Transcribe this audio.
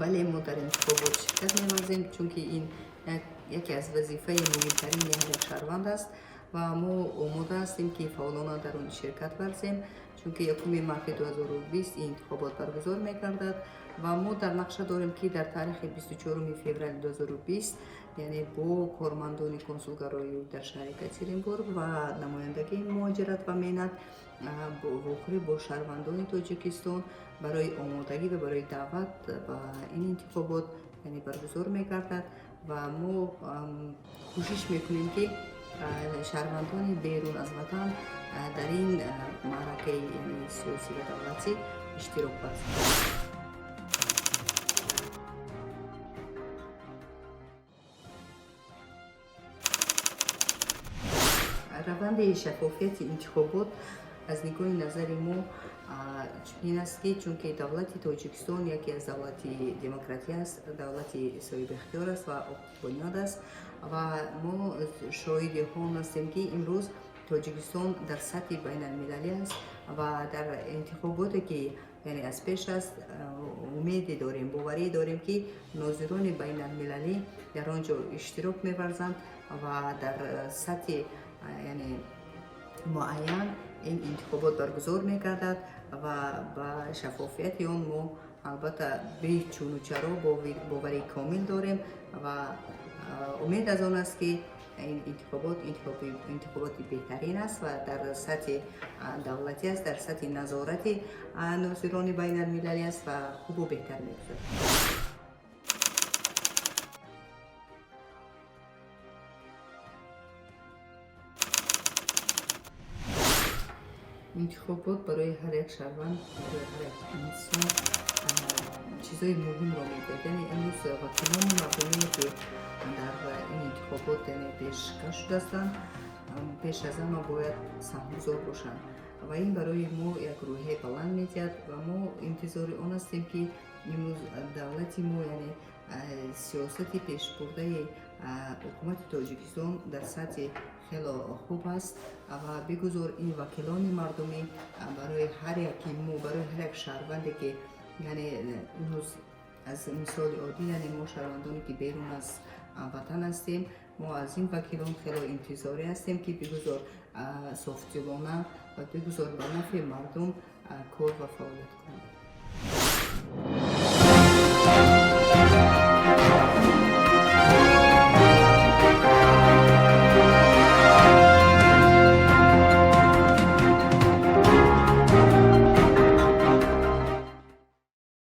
Бале, мо дар интихобот ширкат меварзем, чунки ин яке аз вазифаи муҳимтарини ҳар як шаҳрванд аст ва мо омода ҳастем, ки фаъолона дар он ширкат варзем, чунки 1 марти 2020 ин интихобот баргузор мегардад ва мо дар нақша дорем, ки дар таърихи 24 феврали 2020, яъне бо кормандони консулгароӣ дар шаҳри Екатеринбург ва намояндагии муҳоҷират ва меҳнат вохӯрӣ бо шаҳрвандони Тоҷикистон барои омодагӣ ва барои даъват ба ин интихобот, яъне баргузор мегардад ва мо кӯшиш мекунем, ки шаҳрвандони берун аз ватан дар ин маъракаи, яъне сиёсӣ ва давлатӣ иштирок варзанд. Раванди шаффофияти интихобот аз нигоҳи назари мо чунин аст, ки чунки давлати Тоҷикистон яке аз давлати демократӣ аст, давлати соҳибихтиёр аст ва ҳуқуқбунёд аст ва мо шоҳиди он ҳастем, ки имрӯз Тоҷикистон дар сатҳи байналмилалӣ аст ва дар интихоботе, ки яъне аз пеш аст, умеде дорем, боварӣ дорем, ки нозирони байналмилалӣ дар он ҷо иштирок меварзанд ва дар сатҳи, яъне муайян ин интихобот баргузор мегардад ва ба шаффофияти он мо албатта бечуну чаро боварии комил дорем ва умед аз он аст, ки ин интихобот интихоботи беҳтарин аст ва дар сатҳи давлатӣ аст, дар сатҳи назорати нозирони байналмилалӣ аст ва хубу беҳтар мегузарад. Интихобот барои ҳар як шаҳрванд, барои ҳар як инсон чизои муҳимро медиҳад. Яъне имрӯз вакилони мардумие, ки дар ин интихобот, яъне пешкаш шудаастанд, пеш аз ҳама бояд саҳмгузор бошанд ва ин барои мо як рӯҳияи баланд медиҳад ва мо интизори он ҳастем, ки имрӯз давлати мо, яъне сиёсати пешбурдаи ҳукумати Тоҷикистон дар сатҳи хело хуб аст ва бигузор ин вакилони мардумӣ барои ҳар яки мо, барои ҳар як шаҳрванде, ки яъне имрӯз аз мисоли оддӣ, яъне мо шаҳрвандоне, ки берун аз ватан ҳастем, мо аз ин вакилон хело интизорӣ ҳастем, ки бигузор софдилона ва бигузор ба нафъи мардум кор ва фаъолият кунанд.